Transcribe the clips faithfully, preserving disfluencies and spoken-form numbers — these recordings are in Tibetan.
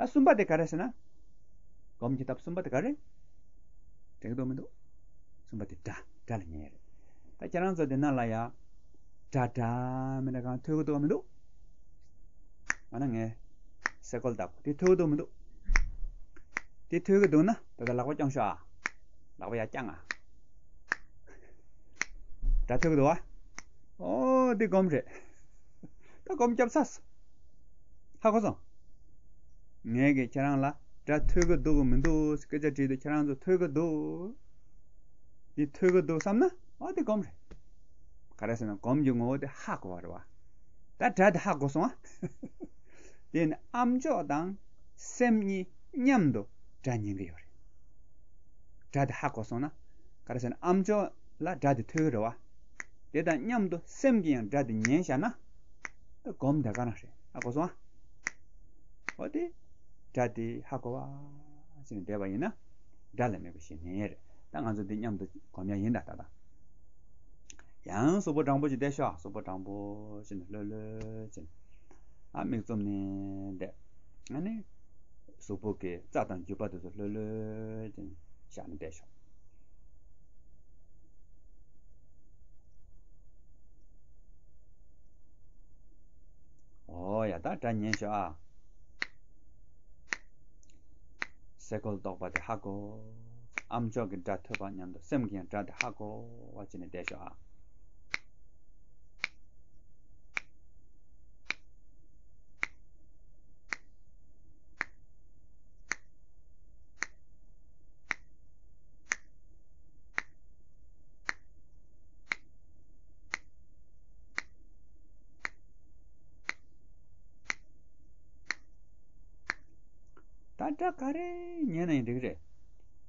ཨ་གསུམ་པ་དེ་ག་རེ་ཟེར་ན། སྒོམ་གྱི་ཐབས་གསུམ་པ་དེ་ག་རེ། འགྲིག་གི་འདུག་མི་འདུག་གསུམ་པ་དེ་སྒྲ། སྒྲ་ལ་ཉན་རེད། ད་ཁྱེད་རང་ཚོ་དེ་ནང་ལ་ཡ། སྒྲ་འདྲ་མི་འདྲ་གང་ཐོས་གི་འདུག་མི་འདུག་ང་ན་ངས་སེ་གོལ་བཏབ་དེ་ཐོས་གི་འདུག་མི་འདུག་དེ་ཐོས་གི་འདུག་ན་ད་ལྟ་ལག་པ་བརྐྱངས་ཤོག་ཨ། ལག་པ་ཡར་བརྐྱངས་ཨ། སྒྲ་ཐོས་གི་འདུག་ཨ། ཨོ་འདི་སྒོམ་རེད། ད་སྒོམ་བརྒྱབ་ཚར་སོང་། ཧ་གོ་སོང་། ངས་ཀྱིས་ཁྱེད་རང་ལ་སྒྲ་ཐོས་གི་འདུག་གི་མི་འདུག་སྐད་ཆ་དྲིས་དུས་ཁྱེད་རང་ཚོ་ཐོས་གི་འདུག་འདི་ཐོས་གི་འདུག་བསམ་ན་ཨ་འདི་སྒོམ་རེད། ག་རེ་ཟེར་ན་སྒོམ་གྱི་ངོ་བོ་དེ་ཧ་གོ་བ་རེད་བ། ད་སྒྲ་དེ་ཧ་གོ་སོང་ཨ། དེ་ནི་ཨ་མཆོག་དང་སེམས་གཉིས་མཉམ་དུ་སྒྲ་ཉན་གི་ཡོད་རེད། སྒྲ་དེ་ཧ་གོ་སོང་ན། ག་རེ་ཟེར་ན་ཨ་མཆོག་ལ་སྒྲ་དེ་ཐོས་ཀྱི་རེད་བ། དེ་དང་མཉམ་དུ་སེམས་ཀྱིས་ཡང་སྒྲ་དེ་ཉན་བཞག་ན། སྒོམ་དེ་ག་རང་རེད། ཧ་གོ་སོང་ཨ། འོ་དེ། སྒྲ་དེ་ཧ་གོ་བ། ཟེར་ནས་བསྡད་པ་ཡིན་ན། སྒྲ་ལ་དམིགས་པ་ཞིག་ནི་རེད། ད་ང་ཚོ་འདི་མཉམ་དུ་སྒོམ་ཡ་ཡིན་ད་ད་ད། ཡང་གཟུགས་པོ་དྲང་པོ་ཅིག་བསྡད་ཤོག་གཟུགས་པོ་དྲང་པོ་བྱས་ནས་ལྷོད་ལྷོད་བྱས་ནས། ཨ་མིག་བཙུམ་ནས་བསྡད། ཨ་ནི། གཟུགས་པོ་གི་རྩ་དང་རྒྱུས་པ་དེ་ཚོ་ལྷོད་ལྷོད་བྱས་ནས་བཞག་ནས་བསྡད་ཤོག་ཨོ་ཡ་ད་སྒྲ་ཉན་ཤོག་ཨ། སེ་གོལ་གཏོགས་པ་དེ་ཧ་གོ། ཨ་མཆོག་གི་སྒྲ་ཐོས་པ་མཉམ་དུ་སེམས་ཀྱི་ཡང་སྒྲ་དེ་ཧ་གོ་བ་བྱས་ནས་བསྡད་ཤོག་ཨ། ད་སྒྲ་ག་རེ་ཉན་ན་ཡང་འགྲིག་རེད།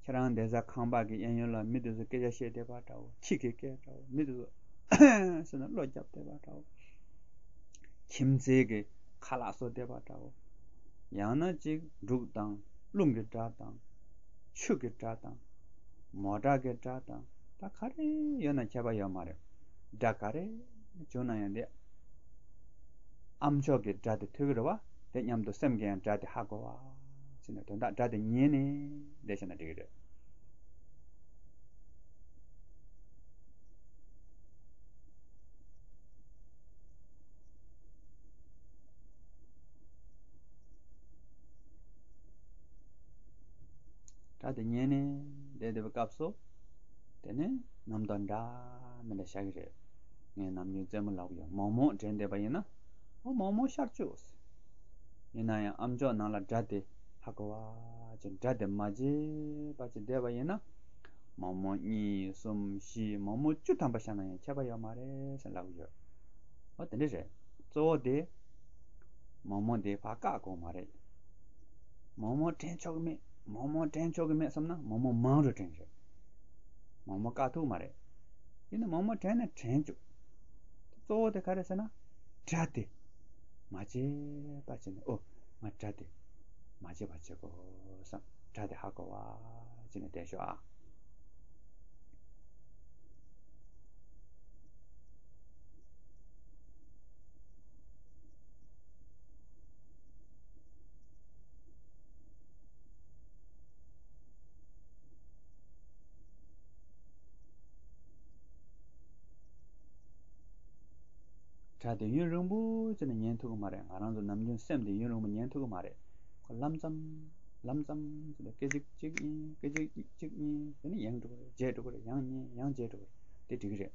ཁྱེད་རང་བསྡད་ས་ཁང་པ་གི་གཡས་གཡོན་ལ་མི་དེ་ཚོ་སྐད་ཆ་བཤད་བསྡད་པ་འདྲ་བོ། ཁྱི་གི་སྐད་འདྲ་བོ། མི་དེ་ཚོ་ཟེར་ན་བློ་རྒྱབ་བསྡད་པ་འདྲ་བོ། ཁྱིམ་མཚེས་ཀྱི་ཁ་ལག་བཟོ་བསྡད་པ་འདྲ་བོ། ཡང་ན་ཅིག་འབྲུག་དང་རླུང་གི་སྒྲ་དང་། ཆུ་གི་སྒྲ་དང་། མོ་ཊ་གི་སྒྲ་དང་། ད་ག་རེ་ཡོད་ན་ཁྱད་པར་ཡོད་མ་རེད། སྒྲ་ག་རེ་བྱུང་ན་ཡང་དེ། ཨ་མཆོག་གི་སྒྲ་དེ་ཐོས་ཀྱི་རེད་བ། དེ་མཉམ་དུ་སེམས་ཀྱི་ཡང་སྒྲ་དེ་ཧ་གོ་བ། ཟེར་ནས་དོན་དག་སྒྲ་དེ་ཉན་ནས་བསྡད་བཞག་ན་འགྲིག་གི་རེད། སྒྲ་དེ་ཉན་ནས་བསྡད་བསྡད་པའི་སྐབས་སུ། དེ་ནས་རྣམ་རྟོག་འདྲ་མི་འདྲ་ཤར་གྱི་རེད། ངས་ནམ་རྒྱུན་རྩེད་མོ་ལབ་ཀྱི་ཡོད། མོག་མོག་དྲན་བསྡད་པ་ཡིན་ན། ཨོ་མོག་མོག་ཤར་བཅུག་ཡིན་ན་ཡང་ཨ་མཆོག་ནང་ལ་སྒྲ་དེ་ཧ་གོ་བ་ཅིག་སྒྲ་དེ་མ་བརྗེད་པ་ཅིག་བསྡད་པ་ཡིན་ན། མོག་མོག་གཉིས་གསུམ་བཞི་མོག་མོག་བཅུ་ཐམ་པ་ཤར་ན་ཡང་ཁྱད་པར་ཡོད་མ་རེད་ཟེར་ལབ་ཀྱི་ཡོད། ཨོ་དེ་འདྲ་རེད། གཙོ་བོ་དེ། མོག་མོག་དེ་ཕར་བཀག་དགོས་མ་རེད། མོག་མོག་དྲན་ཆོག་གི་མེད། མོག་མོག་དྲན་ཆོག་གི་མེད་བསམ་ན་མོག་མོག་མང་རུ་དྲན་རེད། མོག་མོག་བཀག་ཐུབ་མ་རེད། ཡིན་ན་མོག་མོག་དྲན་ན་དྲན་བཅུག་གཙོ་བོ་དེ་ག་རེ་ཟེར་ན། སྒྲ་དེ། མ་བརྗེད་པ་བྱས་ནས་ཨོ། ང་སྒྲ་དེ། མ་བརྗེད་པ་བྱེད་དགོས་བསམ། སྒྲ་དེ་ཧ་གོ་བ་བྱས་ནས་བསྡད་ཤོག་ཨ། སྒྲ་དེ་ཡུན་རིང་པོ་ཅིག་ནས་ཉན་ཐུབ་ཀྱི་མ་རེད། ང་རང་ཚོ་ནམ་རྒྱུན་སེམས་དེ་ཡུན་རིང་པོ་ཉན་ཐུབ་ཀྱི་མ་རེད། ཁོ་ལམ་ཙམ། ལམ་ཙམ་ཟེར་ཏེ་སྐད་ཅིག་གཅིག་གཉིས། སྐད་ཅིག་གཅིག་གཉིས། དེ་ནས་ཡང་འགྲོ་གི་རེད། བརྗེད་འགྲོ་གི་རེད། ཡང་གཉིས། ཡང་བརྗེད་འགྲོ་གི་རེད། དེ་འགྲིག་གི་རེད།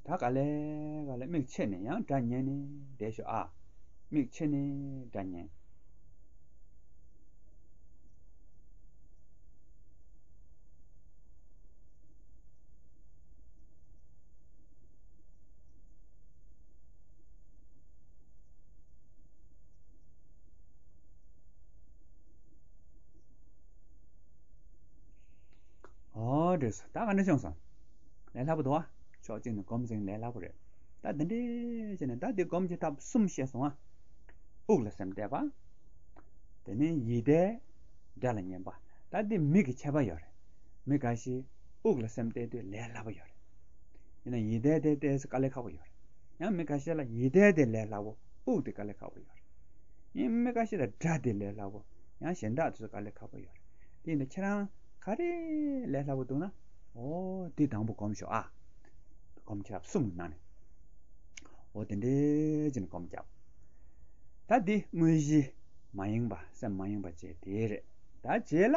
ད་ག་ལེ་ག་ལེ་མིག་ཕྱེ་ནས་ཡང་སྒྲ་ཉན་ནས་བསྡད་ཤོག་ཨ། མིག་ཕྱེ་ནས་སྒྲ་ཉན། ཨོ་འགྲིག་སོང་། ད་ག་འདྲ་བྱུང་སོང་། ལས་སླ་པོ་འདུག་ཨ། ཕྱོགས་གཅིག་ནས་སྒོམ་ཟིན་ལས་སླ་པོ་རེད། ད་འདི་འདྲས་བྱས་ནས་ད་འདི་སྒོམ་གྱི་ཐབས་གསུམ་བཤད་སོང་ཨ། དབུགས་ལ་སེམས་གཏད་པ། དེ་ནས་ཡིད་གཏད། སྒྲ་ལ་ཉན་པ། ད་འདི་མི་གི་ཁྱད་པར་ཡོད་རེད། མི་འགའ་ཞིག་དབུགས་ལ་སེམས་གཏད་དུས་ལས་སླ་པོ་ཡོད་རེད། ཡིན་ན་ཡིད་གཏད་དེ་གཏད་ས་དཀའ་ལས་ཁག་པོ་ཡོད་རེད། ཡང་མི་ཁ་ཤས་ལ་ཡིད་བརྟན་དེ་ལས་སླ་པོ། དབུགས་དེ་དཀའ་ལས་ཁག་པོ་ཡོད་རེད། ཡང་མི་ཁ་ཤས་ལ་སྒྲ་དེ་ལས་སླ་པོ། ཡང་གཞན་དག་དེ་ཚོ་དཀའ་ལས་ཁག་པོ་ཡོད་རེད། དེ་ཡིན་དུས་ཁྱེད་རང་ག་རེ་ལས་སླ་པོ་འདུག་ན། འོ་དེ་དང་པོ་སྒོམ་ཤོག་ཨ། སྒོམ་ཁྱེད་རང་གསུམ་གྱི་ནང་ནས། འོ་དེ་འདྲས་ཅིག་ནས་སྒོམ་རྒྱབ། ད་འདི་དངོས་གཞི་མ་ཡེངས་པ། སེམས་མ་ཡེངས་པ་བྱས་དེ་རེད། ད་རྗེས་ལ་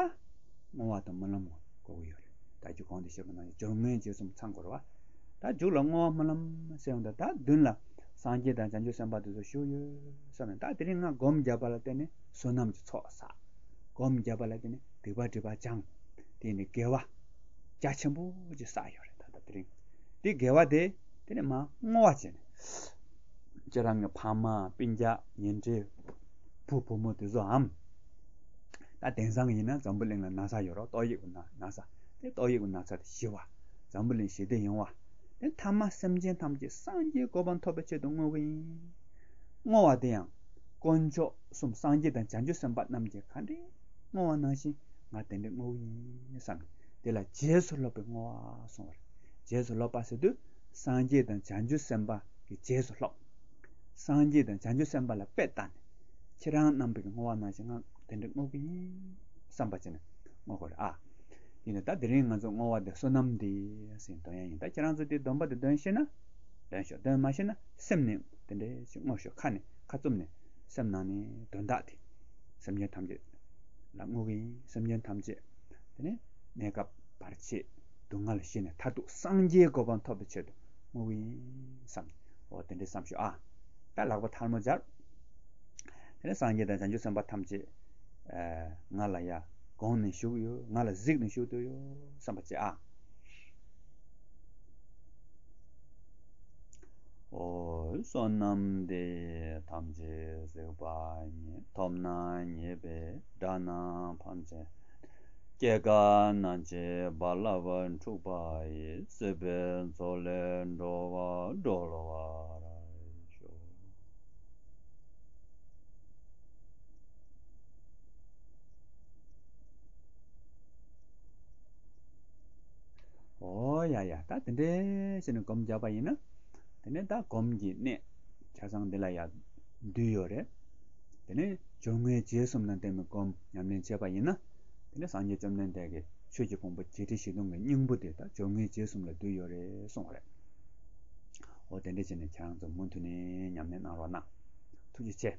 བསྔོ་བ་དང་སྨོན་ལམ་དགོས་ཀྱི་ཡོད་རེད། ད་རྒྱུ་གོང་དུ་བཤད་པ་ནང་བཞིན་སྦྱོར་དངོས་རྗེས་གསུམ་ཚང་དགོས་རེད་བ། ད་མཇུག་ལ་བསྔོ་བ་སྨོན་ལམ་ཟེར་ཡོང་དུས། ད་མདུན་ལ་སངས་རྒྱས་དང་བྱང་ཆུབ་སེམས་དཔའ་དེ་ཚོ་བཞུགས་ཡོད་བསམ་ནས། ད་དེ་རིང་ང་སྒོམ་བརྒྱབ་པ་ལ་བརྟེན་ནས་བསོད་ནམས་ཀྱི་ཚོགས་བསགས། སྒོམ་བརྒྱབ་པ་ལ་བརྟེན་ནས་སྡིག་པ་སྒྲིབ་པ་སྦྱངས། དེ་ནས་དགེ་བ་རྒྱ་ཆེན་པོ་ཅིག་བསགས་ཡོད་རེད། ད་ད་དེ་རིང་དེ་དགེ་བ་དེ་དེ་ནས་མར་བསྔོ་བ་བྱས་ནས། ཁྱེད་རང་གི་ཕ་མ་སྤུན་ཀྱག་ཉེ་འབྲེལ་བུ་བུ་མོ་དེ་ཚོའམ། ད་དེང་སང་ཡིན་ན་འཛམ་བུ་གླིང་ལ་ན་ཚ་ཡོད་རེད། ཏོག་དབྱིབས་ཀྱི་ན་ན་ཚ། དེ་ཏོག་དབྱིབས་ཀྱི་ན་ཚ་དེ་ཞི་བ། འཛམ་བུ་གླིང་ཞི་བདེ་ཡོང་བ། དེ་ཐ་མ་སེམས་ཅན་ཐམས་ཅད་སངས་རྒྱས་གོ་འཕང་ཐོབ་པའི་ཆེད་དུ་བསྔོ་གི་ཡིན། བསྔོ་བ་དེ་ཡང་དཀོན་མཆོག་གསུམ་སངས་རྒྱས་དང་བྱང་ཆུབ་སེམས་དཔའ་རྣམས་ཀྱིས་ག་འདྲས་བསྔོ་བ་ནང་བཞིན་ང་དེ་འདྲས་བསྔོ་གི་ཡིན་བསམ་ནས། དེ་ལ་རྗེས་སུ་སློབ་པའི་བསྔོ་བ་གསུངས་པ་རེད། རྗེས་སུ་སློབ་པ་ཟེར་དུས་སངས་རྒྱས་དང་བྱང་ཆུབ་སེམས་དཔའ་གི་རྗེས་སུ་སློབ། སངས་རྒྱས་དང་བྱང་ཆུབ་སེམས་དཔའ་ལ་དཔེ་བལྟས་ནས། ཁྱེད་རང་རྣམ་པའི་བསྔོ་བ་ནང་བཞིན་ང་དེ་འདྲས་བསྔོ་གི་ཡིན་བསམ་པ་བྱས་ནས་བསྔོ་དགོས་རེད་ཨ། ཡིན་ནའི་ད་དེ་རིང་ང་ཚོ་བསྔོ་བ་དེ་བསོད་ནམས་འདི་ཟེར་འདོན་ཡ་ཡིན། ད་ཁྱེད་རང་ཚོ་དེ་འདོན་པ་དེ་འདོན་ཤེས་ན་འདོན་ཤོག་འདོན་མ་ཤེས་ན་སེམས་ནས་དེ་འདྲས་ཞིག་བསྔོ་ཤོག་ཁ་ནས་ཁ་བཙུམ་ནས་སེམས་ནང་ནས་དོན་དག་དེ། སེམས་ཅན་ཐམས་ཅད་ལ་བསྔོ་གི་ཡིན། སེམས་ཅན་ཐམས་ཅད་དེ་ནས་གནས་སྐབས་བར་ཆད་སྡུག་བསྔལ་ཞི་ནས་མཐར་ཐུག་སངས་རྒྱས་གོ་འཕང་ཐོབ་པའི་ཆེད་དུ་བསྔོ་གི་ཡིན་བསམ། འོ་དེ་འདྲས་བསམ་ཤོག་ཨ། ད་ལག་པ་ཐལ་མོ་སྦྱར། དེ་ནས་སངས་རྒྱས་དང་བྱང་ཆུབ་སེམས་དཔའ་ཐམས་ཅད་ཨ་ང་ལ་ཡ་དགོངས་ནས་བཞུགས་ཡོད། ང་ལ་གཟིགས་ནས་བཞུགས་བསྡད་ཡོད་བསམ་པ་བྱེད་ཨ། འོ་བསོད་ནམས་འདི་ཡིས་ཐམས་ཅད་གཟིགས་པ་ཉིད། ཐོབ་ནས་ཉེས་པའི་དགྲ་རྣམས་ཕམ་བྱས། སྐྱེ་རྒ་ན་འཆིའི་རྦ་རླབས་འཁྲུགས་པ་ཡི། སྲིད་པའི་མཚོ་ལས་འགྲོ་བ་སྒྲོལ་བར་ཤོག། འོ་ཡ་ཡ། ད་དེ་འདྲས་བྱས་ནས་སྒོམ་རྒྱག་པ་ཡིན་ན། དེ་ནས་ད་སྒོམ་གྱི་གནད་ཆ་ཚང་འདི་ལ་ཡ་འདུས་ཡོད་རེད། དེ་ནས་སྦྱོར་དངོས་རྗེས་གསུམ་ལ་བརྟེན་པའི་སྒོམ་ཉམས་ལེན་བྱས་པ་ཡིན་ན། དེ་ནས་སངས་རྒྱས་བཅོམ་ལྡན་འདས་ཀྱིས་ཆོས་ཀྱི་ཕུང་པོ་བརྒྱད་ཁྲི་བཞི་སྟོང་གི་སྙིང་པོ་དེ་ད་སྦྱོར་དངོས་རྗེས་གསུམ་ལ་འདུས་ཡོད་རེད་གསུངས་པ་རེད། འོ་དེ་འདྲས་བྱས་ནས་ཁྱེད་རང་ཚོ་མུ་མཐུད་ནས་ཉམས་ལེན་གནང་རོགས་གནང་། ཐུགས་རྗེ་ཆེ།